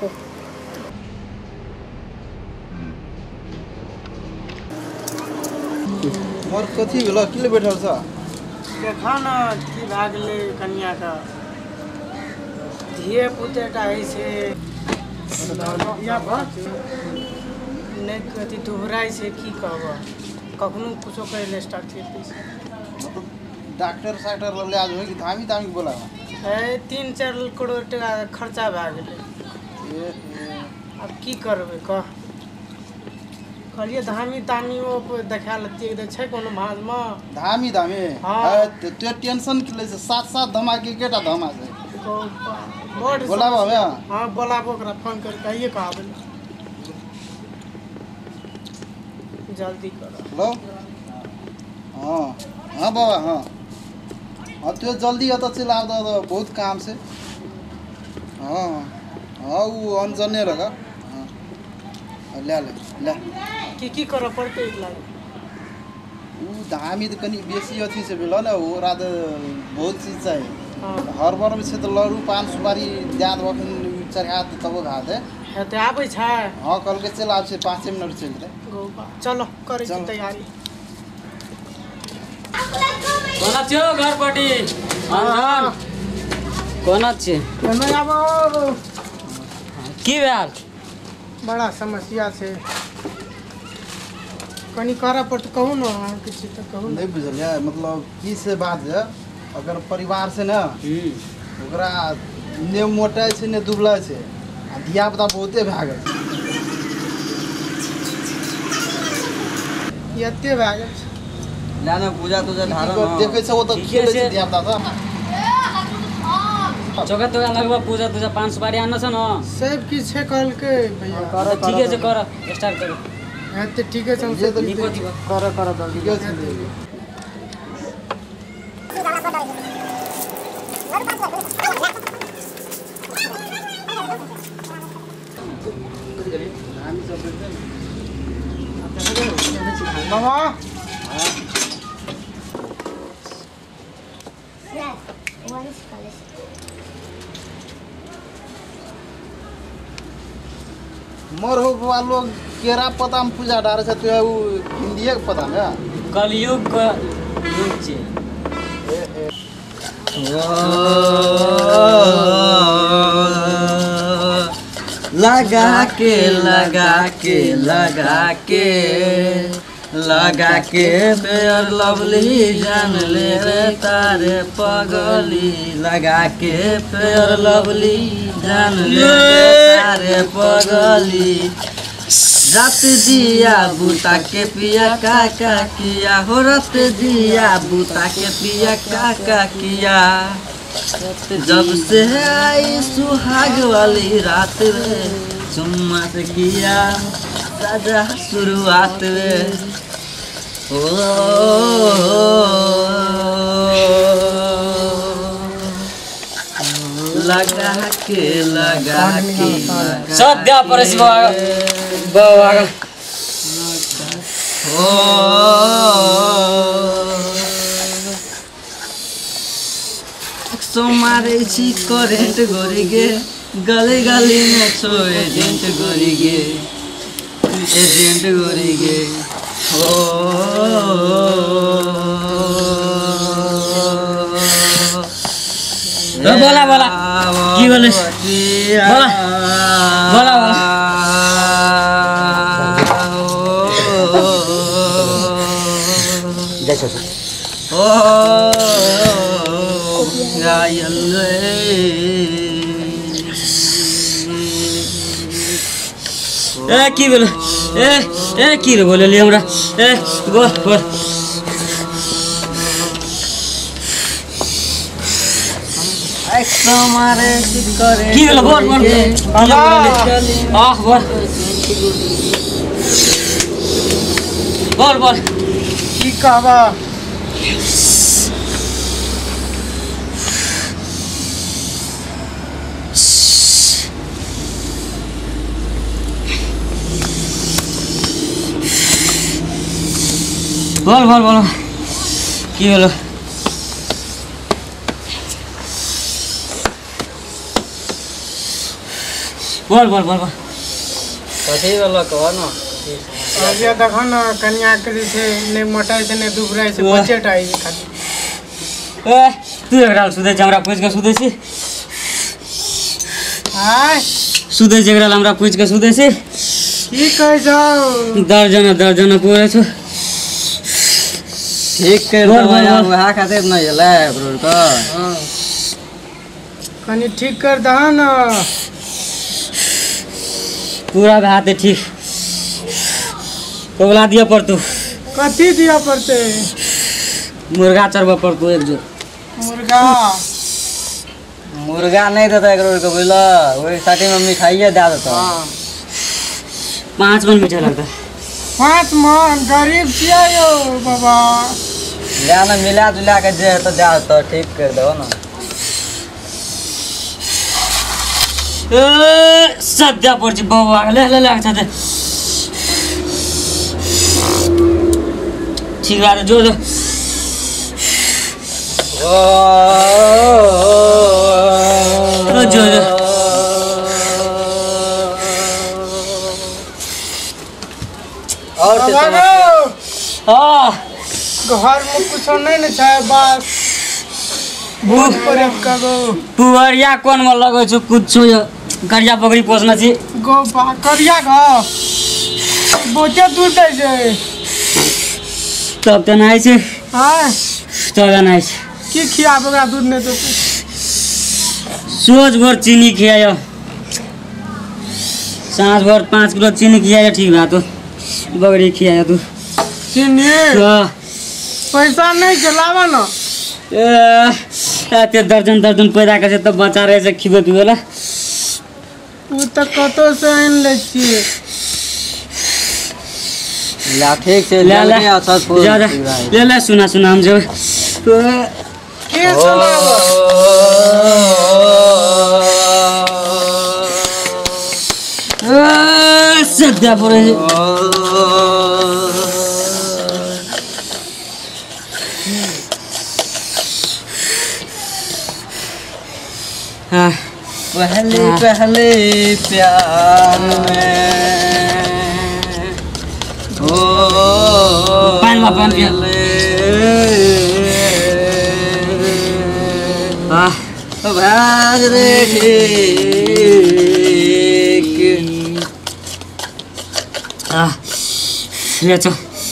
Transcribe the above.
राखो। मोर कथी भेल की ले बैठल छ? देखा न की भए गेलै कनिया के, धिये पुतेटा होइ छै नहि कथी दुबराइ छै, की कहबह, कखनो कुछो करै लए स्टार्ट करि दै छै। डॉक्टर साक्टर लग ले आज कि धामी तामी बोला? 3-4 करोड़ टका खर्चा भए गेलै। आब की करबै कह, कहलियै धामी तामी ओ देखा लेतियै, छै कोनो भाँजमे धामी धामी? हाँ तो टेंशन की लै छै, 7-7 धमा के एकेटा धमा छै। बोलाबो हमे? हाँ बोलाबो, ओकरा फोन करि कहिए कहबै, जल्दी करो। हेलो हाँ हाँ बाबा हाँ हाँ तो जल्दी अतः चलि आब तऽ बहुत काम छै। हाँ हाँ ओ अनजने लगा। हाँ ले ले ले की की करऽ पड़तै लागे? उ धामी तऽ कनि बेसी अथी से भेल ने, ओकरा तऽ बहुत चीज चाही। हर बार छै तऽ लड्डू पान सुपारी दए देबखिन चढ़ा देतै तबो भए जेतै। हेतै आबै छै? हाँ कहलकै चलि आबै छै, 5 मिनट चलि जेतै। चलो करै छी तैयारी। कोना छियौ घरपट्टी? अनजान कोना छियै? केना आबो? की भेल? बड़ा समस्या छै, कनि करऽ पड़तै। कहू ने अहाँ किछु तऽ कहू। नहि बुझलियै मतलब की से बात जे अगर परिवार छै ने ओकरा ने मोटाइ छै ने दुबलाइ छै, आ धिया पुता बहुते भए गेल छै। एते भए गेल छै। ला ने पूजा तूजा ढारो न देखै छै ओ तऽ खेलै छै धिया पुता सब। चौका तोका लगबा पूजा तूजा पान सुपारी आनऽ छ न? सब किछु छै कहलकै भैया। ठीके छै कर, स्टार्ट करू। हेतै ठीके छै, कर कर ठीके छै। बाबा मोर हो बाबा लोग केरा पत्ता में पूजा डारे छै, तो उ हिंदीए के पत्ता में कलयुग के युग छै। लगा के लगा के लगा के लगा के बेयर लवली जान ले रे तारे पगली, लगा के फेयर लवली जान ले रे तारे पगली। रात दिया बूता के पिया काका किया हो, रात दिया बूता के पिया काका किया। जब से आई सुहाग वाली रात रे, चुम्मा से किया राजा शुरुआत रे। ओ लगा के लगा के सब दिया पड़े छै बाबा। ओ मारे छी करेंट गोरी गे, गली गली में छो एजेंट गोरी गे, एजेंट गोरी गे। ओ बोला बोला की बोले? बोला बोला बोला। ओ ए की बोले? ए ए की रे बोलली हमरा? ए बोल बोल। की भेलो? बोल बोल। आह बोल बोल बोल। की कहबा? बोल बोल बोल। की भेलो? बोल बोल बोल बोल कथी वाला कह न अभी देखो न कन्या के जे छै नै मोटाइ छै नै दुबराइ छै बचेट आई छै खाली। ए तू एकरा सुदै छै हमरा पूछ के सुदै छी। आय सुदै छै एकरा हमरा पूछ के सुदै छी। की कहै छौ? दर्जन दर्जन पूरे छौ। ठीक कर दो वहा खातिर नै एलै एकरो के। हां कनी ठीक कर दह न पूरा भात ठीक कोबला दिया पड़तू। कथी दिया पड़ते? मुर्गा चरबा पड़तू एक जोड़। मुर्गा मुर्गा नहीं देता एकरो के बुझल ओइ साथी में मिठाइए दे देता। हां 5 मन मिठाई लगता। 5 मन गरीब छियै यौ बाबा। ले ना मिला जुला के जे तो दे देता ठीक कर दो ना। ए सद्या पर छी बाबा ले ले ले अच्छा ठीक बा जो जो ओ जो जो और हां घर में कुछ नहीं न छै बस भूत प्रेत कगो पुअरिया कोन में लगै छौ कुछो करिया बकरी पोसना छी। गो करिया गो बहुते दूध दै छै तब त नहि छै। हां तब नहि छै की खियाब ओकरा दूध नहि देतै। सोझ भर चीनी खियायो साँझ भर 5 किलो चीनी खियायो ठीक बा तो बकरी खियायो तू चीनी। पैसा नहीं चलावा न ए एते दर्जन दर्जन पैदा कर छै तब बचा रहे छै खिबे पिबे ला। उ त कतौ से आनि लै छियै। ला ठीक छै ले ले जा जा ले ले सुना सुना हम जेबै। के सुनाब? सद्या पड़े पहले पहले प्यार में ओ पान पान पिया भाग रे ठीक ले चल।